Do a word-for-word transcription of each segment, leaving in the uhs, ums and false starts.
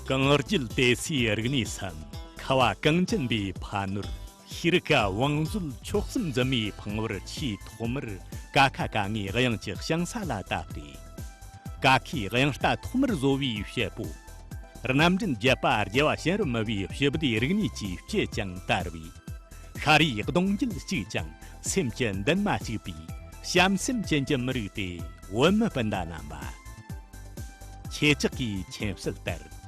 གངས་རྒྱུད་དེ་སའི་རིག་གནས་སམ། ཁ་བ་གངས་ཅན་པའི་ཕ་ནོར། ཤེས་རིག་ག་བང་མཛོད་མཆོག་གསུམ་འཛོམས་མའི་ཕང་བར་ཆེས་ཐོག་མར་ཀ་ཁ་ག་ངའི་དབྱངས་ཀྱི་ཞིང་ས་ལ་བཏབ་སྟེ། ཀ་ཁའི་དབྱངས་རྟ་ཐོག་མར་བཟོ་བའི་བཤད་པོ། རྣམ་འདྲེན་བརྒྱད་པ་རྒྱལ་བ་གཤེན་རབ་མི་བོའི་ཞི་བདེའི་རིག་གནས་ཀྱི་སྤྱི་ཅང་དར་བའི། ཤར་ཡི་གདུང་རྒྱུད་གཅིག་ཀྱང་སེམས་ཀྱི་འདུན་མ་གཅིག་པའི་བྱམས་སེམས་ཅན་གྱི་མི་རིགས་ཏེ་བོད་མི་སྤུན་ཟླ་རྣམ་པ། ཁྱེད་ཅག་གིས་མཁྱེན་གསལ་ལྟར།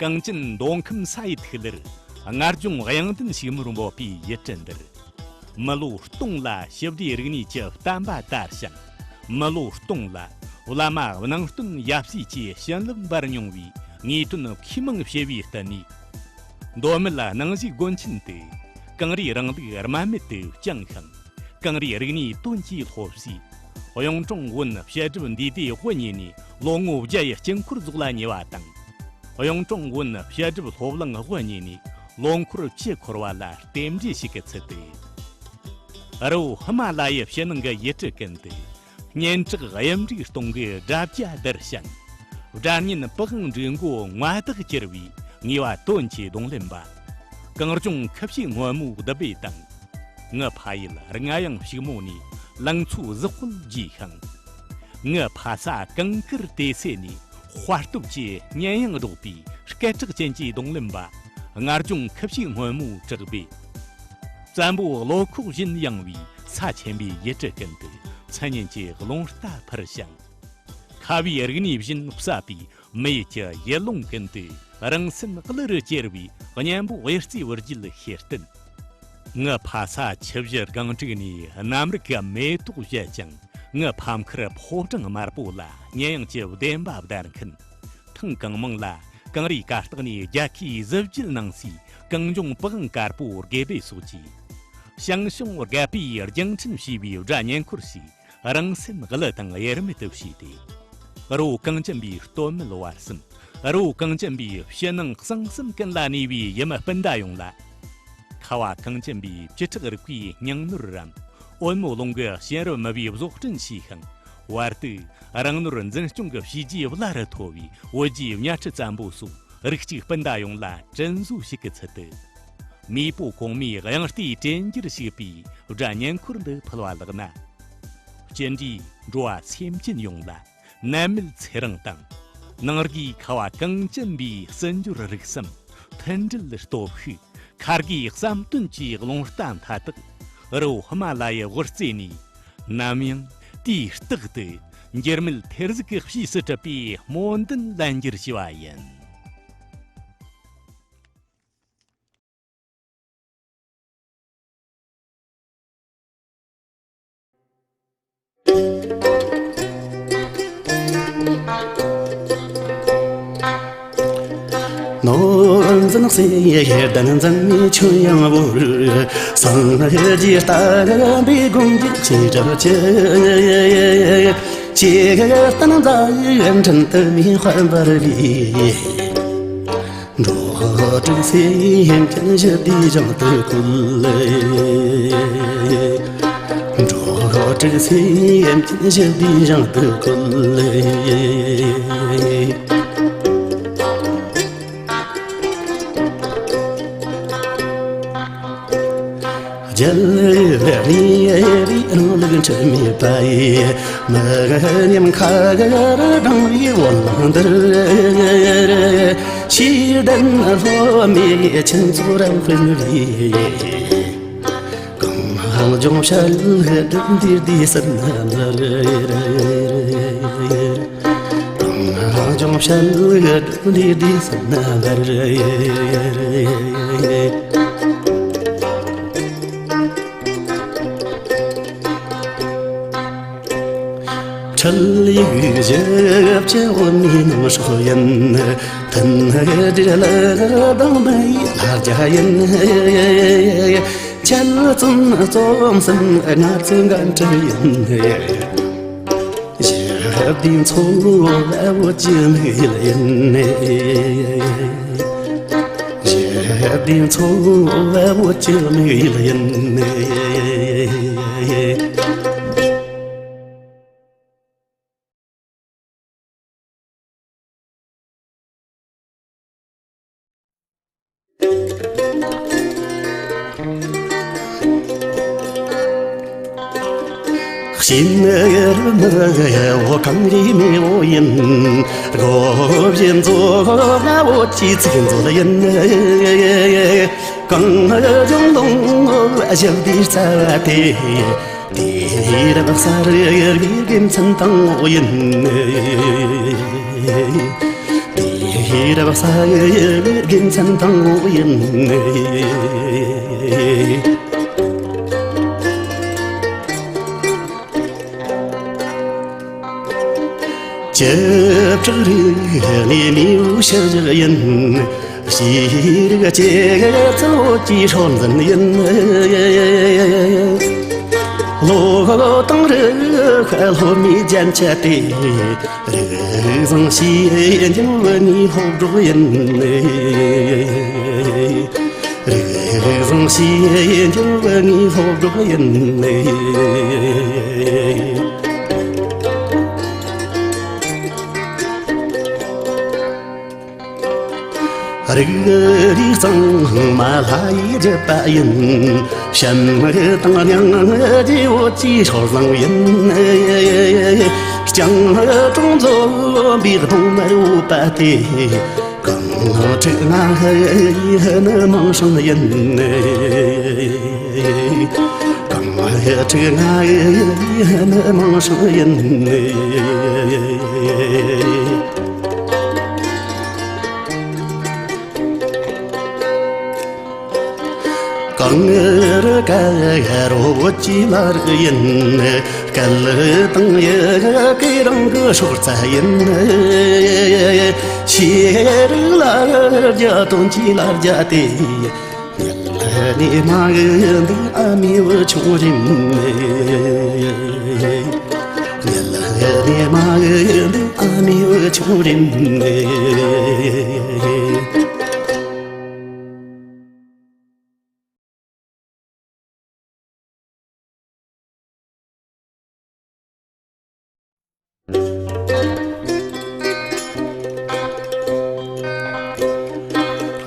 གངས་ཅན་མདོ་ཁམས་ས་ཡི་ཐིག་ལེར་སྔར་ལྗོངས་དབྱངས་ལྡན་ཕྱུག་མོར་འབོད་པའི་ཡུལ་གྲུ་འདིར། མི་ལོ་སྟོང་ལ་ཞི་བདེའི་རིག་གནས་ཀྱི་བསྟན་པ་དར་ཞིང་། མི་ལོ་སྟོང་ལ་བླ་མ་སྣང་སྟོན་ཡབ་སྲས་ཀྱི་བྱིན་རླབས་འབར་མྱོང་བའི་ངེས་དོན་མཁས་མང་ཞི་བའི་བསྟི་གནས། མདོ་སྨད་ནང་བཞིན་དགོན་ཆེན་དུ་གངས་རིའི་རིང་ལུགས་དམའ་མེད་དུ་བསྐྱངས་ཤིང་། གངས་རིའི་རིག་གནས་དོན་གྱིས་སློབ་སའི་གཡུང་དྲུང་བོན་བཤད་སྒྲུབ་འདུས་སྡེའི་དབུ་བརྙེས་ནས་ལོ་ངོ་བརྒྱ་ཡི་དཀྱིལ་འཁོར་རྫོགས་ལ་ཉེ་བ་དང་། གཡུང་དྲུང་བོན་བཤད་སྒྲུབ་སློབ་གླིང་དབུ་བརྙེས་ནས་ལོ་འཁོར་བཅུ་འཁོར་བ་ལ་རྟེན་འབྲེལ་ཞིག་གི་ཚུལ་དུ། རི་བོ་ཧི་མ་ལ་ཡའི་ཕྱི་ནང་གི་ཡུལ་གྲུ་ཀུན་ཏུ་སྙན་གྲགས་གཡུ་འབྲུག་སྟོང་གི་སྒྲ་བརྒྱ་ལྡིར་ཞིང་། སྒྲ་སྙན་པི་ཝང་འབྲུག་མགོ་ང་བདག་གྱུར་བའི་ངེས་པ་དོན་གྱི་རྡུང་ལེན་པ། གངས་ལྗོངས་ཁུ་བྱུག་སྔོན་མོའི་བདུད་སྦས་དང་། ངི་ཕ་ཡུལ་རྔ་ཡང་ཕྱུག་མོ་ནས་ལང་ཚོའི་གཟི་འོད་རྒྱས་ཤིང་། ངི་ཕ་ས་གངས་དཀར་དེ་སེ་ནས་དཔའ་སྟོབས་ཀྱི་སྙན་དབྱངས་སྒྲོག་པའི་སྐད་གྲགས་ཅན་གྱི་རྡུང་ལེན་པ། སྔར་ལྗོངས་ཁུ་བྱུག་སྔོན་མོའི་བྲག་སྦས། བཙན་པོའི་བློ་ཁོག་བཞིན་ཡངས་པའི་ས་ཆེན་པོའི་ཡུལ་གྲུ་ཀུན་ཏུ་མཚན་སྙན་གྱི་རླུང་རྟ་འཕུར་ཞིང་། ཁ་བའི་རིག་གནས་བཞིན་གསར་པའི་མི་ཡུལ་གྱི་ཡུལ་ལུང་ཀུན་ཏུ་རང་སེམས་གླུ་རུ་གྱེར་བའི་གཉན་པོ་གཡུ་རྩེའི་བུ་རྒྱུད་ཤེར་བསྟན། ངི་ཕ་ས་ཆུ་བཞི་སྒང་དྲུག་ནས་གནམ་རིག་གི་མེ་ཏོག་བཞད་ཅིང་། ངི་ཕམ་ཁར་ཕོ་བྲང་དམར་པོ་ལ་སྙན་དབྱངས་ཀྱི་བདེན་པ་བརྡར་མཁན། ཐེངས་གང་མང་ལ་གངས་རིའི་གར་སྟེགས་ནས་རྒྱལ་ཁའི་གཟི་བརྗིད་སྣང་སའི་གངས་ལྗོངས་པི་ཝང་དཀར་པོ་དགེ་སྦས་སོགས་ཀྱིས། ཞང་ཞུང་རྒད་པོའི་རྒྱང་འཕྲིན་ཞེས་པའི་སྒྲ་སྙན་འཁོར་སའི་རང་སེམས་གླུ་དང་དབྱེར་མེད་དུ་བྱས་ཏེ། རི་བོ་གངས་ཅན་པའི་སྟོད་སྨད་བར་གསུམ། རི་བོ་གངས་ཅན་པའི་ཕྱི་ནང་གསང་གསུམ་ཀུན་ལ་གནས་པའི་ཡུལ་མི་སྤུན་ཟླ་ཡོངས་ལ། ཁ་བ་གངས་ཅན་པའི་བཅུ་ཕྲག་རིག་པའི་སྙིང་ནོར་རམ། བོད་མི་རླུང་གི་གཤེན་རབ་མི་བོས་བཟོ་སྐྲུན་བྱས་ཤིང་། བར་དུ་རང་ནོར་འཛིན་སྐྱོང་གི་བྱས་རྗེས་བླ་རུ་མཐོ་བའི་བོད་བརྒྱུད་གཉའ་ཁྲི་བཙན་པོ་སོགས་རིགས་གཅིག་སྤུན་ཟླ་ཡོངས་ལ་དྲིན་གཟོ་ཞིག་གི་ཚུལ་དུ། མེས་པོ་གོང་མའི་དབྱངས་རྟའི་དྲན་འགྱུར་ཞིག་པའི་སྒྲ་སྙན་འཁོར་འདི་ཕུལ་བ་ལགས་ན། སྤྱི་འགྲོས་འགྲོ་བ་སེམས་ཅན་ཡོངས་ལ་ནད་མེད་ཚེ་རིང་དང་། ནང་གི་ཁ་བ་གངས་ཅན་པའི་སྲིད་འབྱོར་རིགས་སམ་མཐུན་སྒྲིལ་སྟོབས་ཤུགས། ཁ་དགེའི་བསམ་དོན་གྱི་རླུང་རྟ་མཐའ་དག་རི་བོ་ཧི་མ་ལ་ཡའི་དབུ་རྩེ་ནས། ནམ་ཡང་དུས་རྟག་ཏུ་འགྱུར་མེད་ཐེར་ཟུག་གི་དཔྱིས་སུ་གྲུབ་པའི་སྨོན་འདུན་ལན་འགྱུར་ཞུ་བ་ཡིན། ནོར་འཛིན་སྲས་གདན་འཛིན་མའི་ཆོས་དབྱངས་བོར། སངས་རྒྱས་ལྟ་བུའི་དགོངས་འགྲེལ་ཆེ་གྲགས་ཀྱི། ཇི་ལྟར་མཛའ་བོའི་འཕྲིན་དུ་མི་དཔལ་འབར་བའི། འགྲོ་དྲུག་སེམས་ཅན་ཞི་བདེའི་ཞིང་དུ་བཀོད། འགྲོ་དྲུག་སེམས་ཅན་ཞི་བདེའི་ཞིང་དུ་བཀོད། རྒྱལ་བའི་རིང་ལུགས་འཁྲུལ་མེད་པ་ཡི། མི་ཉམས་ཁ་གར་སྡང་བའི་བོད་ལུང་འདིར། ཤེས་ལྡན་སློབ་མའི་ཁྱིམ་ཚང་རབ་དཔལ་བའི། གངས་ལྗོངས་བྱ་རྒོད་འདུས་སྡེའི་སྲིད་ན་འདིར། གངས་ལྗོངས་བྱ་རྒོད་འདུས་སྡེའི་སྲིད་ན་འདིར། འཕྲུལ་ཡིག་བཞི་བཅུ་བོད་མིའི་ནང་སྲོག་ཡིན། མཐུན་སྒྲིལ་ལ་དང་མི་ཡི་ལྷ་རྒྱ་ཡིན། འཆལ་རྩོམ་རྩོམ་སེམས་ང་ཚོའི་འགན་འཁྲི་ཡིན། ཞི་བདེའི་འཚོ་བ་བོད་ཀྱི་དམིགས་ཡུལ་ཡིན། ཞི་བདེའི་འཚོ་བ་བོད་ཀྱི་དམིགས་ཡུལ་ཡིན། ཡིན་ནི་མི་འོ་གངས་རི་མེ་འོ་ཡིན། སྒོ་བཞི་མཛོད་ལྔ་འོ་ཅི་ཚིག་མཛོད་ཡིན། གངས་ལྗོངས་ལུང་བཞི་འདིའི་རྩ་བ་སྟེ། དེ་རབ་གསལ་བའི་དགེ་མཚན་དང་འོ་ཡིན། དེ་རབ་གསལ་བའི་དགེ་མཚན་དང་འོ་ཡིན། བཅུ་ཕྲག་རིག་གནས་མེས་པོའི་ཕྱི་བཞག་ཡིན། ཤེས་རིག་སྐྱེད་ཚལ་འོ་ཅི་སྲོལ་འཛིན་ཡིན། ལོ་དང་རིག་ལྷོ་མོའི་རྒྱན་ཆ་སྟེ། རིག་བཟང་ཞེས་འགྱུར་བའི་ངའི་སློབ་གྲོགས་ཡིན། རིག་བཟང་ཞེས་འགྱུར་བའི་ངའི་སློབ་གྲོགས་ཡིན། རིག་རིག་གཙང་མ་ལྷ་ཡི་བརྒྱུད་པ་ཡིན། བྱམས་རིག་དང་སྙིང་རྗེ་འོ་ཅི་སྲོལ་བཟང་ཡིན། སྤྱང་གྲུང་འཛོམས་པའི་གདོང་དམར་འོ་པ་སྟེ། གངས་ཁྲི་ལྔ་ཡི་ནི་མིང་སྲིང་ཡིན། གངས་ཁྲི་ལྔ་ཡི་ནི་མིང་སྲིང་ཡིན། གངས་རི་དཀར་རོ་བོད་ཀྱི་ལ་རི་ཡིན། སྐད་དང་ཡི་གེ་རང་གི་སྲོག་རྩ་ཡིན། ཤེས་རིག་ལ་རྒྱ་དོན་གྱི་ལ་རྒྱ་སྟེ། ཉལ་ནས་མ་འདུག་ཨ་མའི་བུ་ཆུང་རིམ། ཉལ་ནས་མ་འདུག་ཨ་མའི་བུ་ཆུང་རིམ།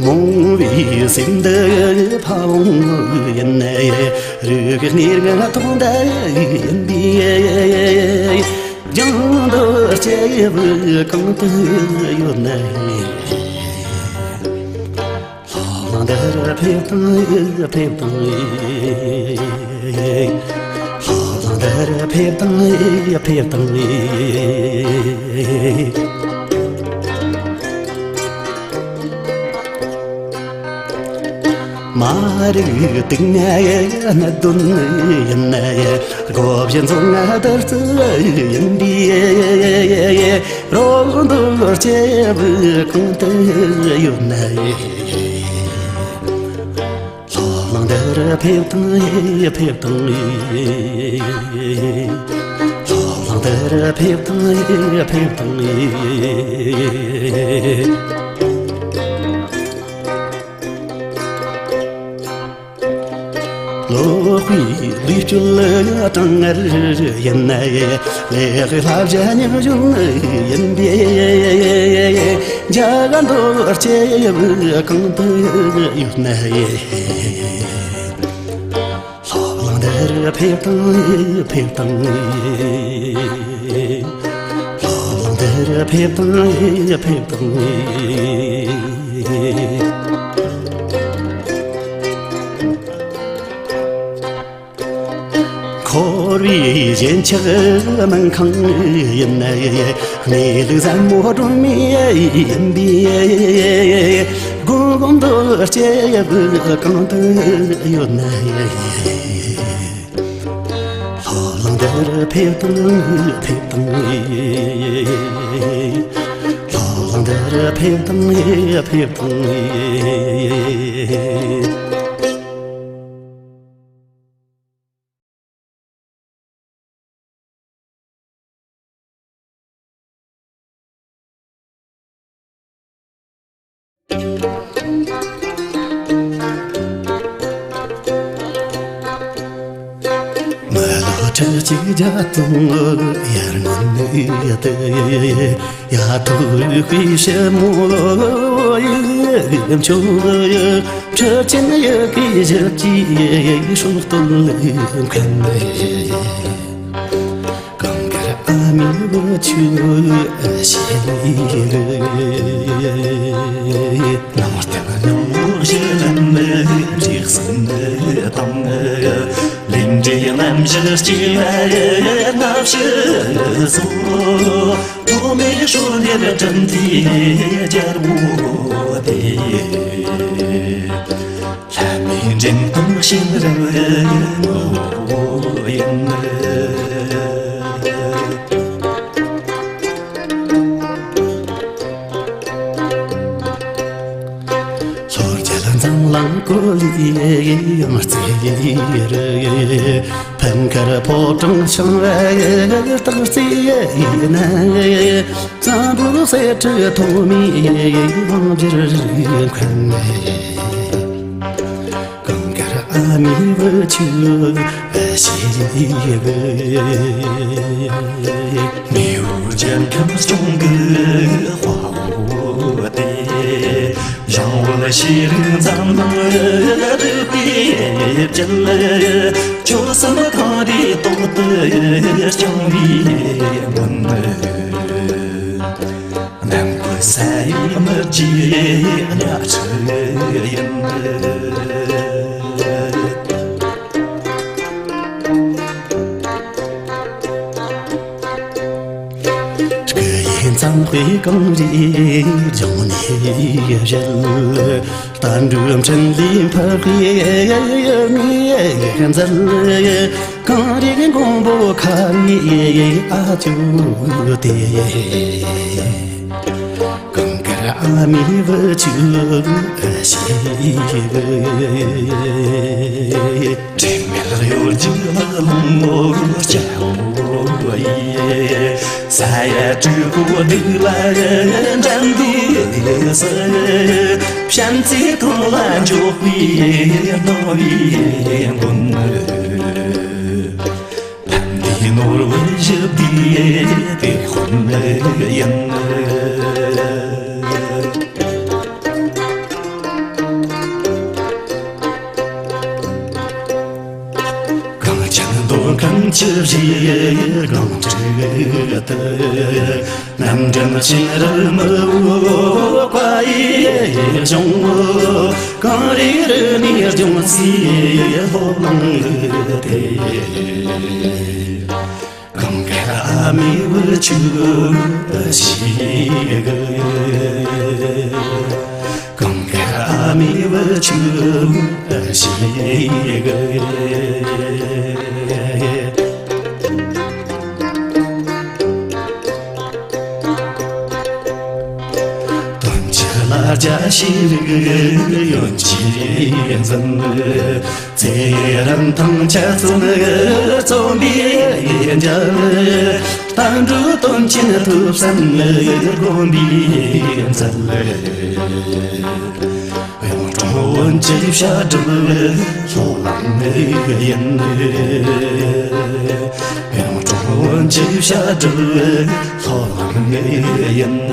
རྨོངས་པའི་སེམས་འདི་ཕ་བོང་ཡིན། རིག་གནས་ཐོག་འདི་ཡིན་པས། ལྗང་དུ་སྐྱེས་བུ་གང་དུ་ཡོད་ན། ལྷ་ལུང་འདིར་ཕེབས་དང་ཕེབས་དང་། ལྷ་ལུང་འདིར་ཕེབས་དང་ཕེབས་དང་། མ་རིག་སྡུག་བསྔལ་གནད་དོན་ཡིན། སྒོ་བཞི་མཛོད་ལྔ་བདུད་རྩི་ཡིན་པས། རོ་འདུ་སྐྱེ་བོ་གང་དུ་ཡོད་ན། ལྷ་ལུང་འདིར་ཕེབས་དང་ཕེབས་དང་། ལྷ་ལུང་འདིར་ཕེབས་དང་ཕེབས་དང་། ལོག་པའི་ལུས་སྤྱོད་གྲང་ངར་ཡིན། ལས་ཀྱི་བསླབ་བྱ་ཉམས་བཞོན་ཡིན་པས། འཇའ་ག་འདོད་སྐྱེ་བོ་གང་དུ་ཡོད་ན། ལྷ་ལུང་འདིར་ཕེབས་དང་ཕེབས་དང་། ལྷ་ལུང་འདིར་ཕེབས་དང་ཕེབས་དང་། འཁོར་བའི་ཞེན་ཆགས་སྨན་ཁང་ཡིན། གནས་ལུགས་ཟབ་མོ་སྒྲོན་མེ་ཡིན་པས། སྒོམ་སྒོམ་དུ་སྐྱེ་བོ་གང་དུ་ཡོད་ན། ལྷ་ལུང་འདིར་ཕེབས་དང་ཕེབས་དང་། ལྷ་ལུང་འདིར་ཕེབས་དང་ཕེབས་དང་། མ་ལོ་ཁྲི་གཅིག་བརྒྱ་སྟོང་ཡར་ངོ་ནས་དེ། ཡ་ཐོག་རིག་པའི་ཕྱི་མོ་ཡི་མཆོག་ཡི། ཁྲི་ཆེན་ཡི་གེ་བཞི་བཅུའི་སྲོག་བཏོན་མཁན། ཆུ་ཞིག་ནང་སྟེང་ཉམས་མོ་ཞི་ལམ་རིགས་སུ་དང་། ལིང་འདྲའི་རྣམ་བཞི་སྐྱེ་བའི་སྔ་ཕྱི་སོགས། ཐོག་མེད་ཤོ་ནེར་དྲན་ཐོས་རྒྱལ་པོ་དེ། ལྷ་མིའི་འདྲེན་སྟངས་ཤིང་རབ་ངོ་བོ་ཡིན། ལྷོ་རྒྱལ་འཛམ་གླིང་བཀོད་ལས་ཡང་རྩེ་རུ། ཕམ་ཁར་ཕོ་བྲང་བྱང་བའི་སྟག་རྩེ་ཡིན། བཙན་པོའི་གསེར་ཁྲི་ཐོག་མའི་དབང་སྒྱུར་མཁན། གངས་དཀར་ཨ་མའི་བུ་ཆུ་ཞིག། མེས་པོའི་རྒྱལ་ཁམས་སྐྱོང་གི་དཔའ་བོ་དེ། ཞང་བོད་ཤེས་རིག་འཛམ་གླིང་རིག་པའི་རྒྱལ། ཆོལ་གསུམ་གངས་རིའི་ཏོག་ཏུ་བརྐྱངས་པའི་མགོན། ནམ་མཁའི་ས་ཡི་མི་རྒྱུད་གཉའ་ཁྲི་ཡིན། སྐུ་ཡི་གཙང་པའི་གངས་རིའི་ལྗོངས་ནས་བཞད། རྟ་དྲེལ་འཕྲིན་ལས་འཕགས་པའི་ངོས་མཛད། གངས་རིའི་མགོན་པོ་ཁ་བའི་ཨ་ཅོ་དེ། གངས་དཀར་ཨ་མའི་བུ་ཆུ་ཞིག། དྲི་མེད་གཡོ་སྒྱུ་ལག་ལུང་སྐྱ་བོ་ཡི། ས་ཡ་དྲུག་པོ་སྡུག་ལ་འགྲན་འདུག་སྲིད། བྱམས་བརྩེའི་ཐང་ལ་འཇོག་པའི་སྣང་བའི་མགོན། ཕན་བདེའི་ནོར་བུ་ཞི་བདེའི་དེད་དཔོན་ཡིན། གངས་ཅན་མདོ་ཁམས་ཆུ་བཞིའི་སྒང་དྲུག་ཏུ། རྣམ་འདྲེན་བྱིན་རླབས་མི་འོ་བཀའ་ཡི་ལྗོངས། གངས་རིའི་རི་ནས་ལྗོངས་སུ་ལྷོ་ལངས་ཏེ། གངས་དཀར་ཨ་མའི་བུ་ཆུ་ཞིག། གངས་དཀར་ཨ་མའི་བུ་ཆུ་ཞིག། དོན་གྱི་ལ་རྒྱ་ཤེས་རིག་ཡོན་གྱིས་འཛིན། ཚེ་རིང་ཐང་ཆ་ཚང་རྩོམ་པའི་རྒྱལ། བསྟན་འགྲོའི་དོན་ཆེན་ཐུབ་བསམ་དགོན་པའི་མཛད། གཡུང་དྲུང་བོན་གྱི་བཤད་སྒྲུབ་ལྷོ་ལམ་ཡིན། གཡུང་དྲུང་བོན་གྱི་བཤད་སྒྲུབ་ལྷོ་ལམ་ཡིན།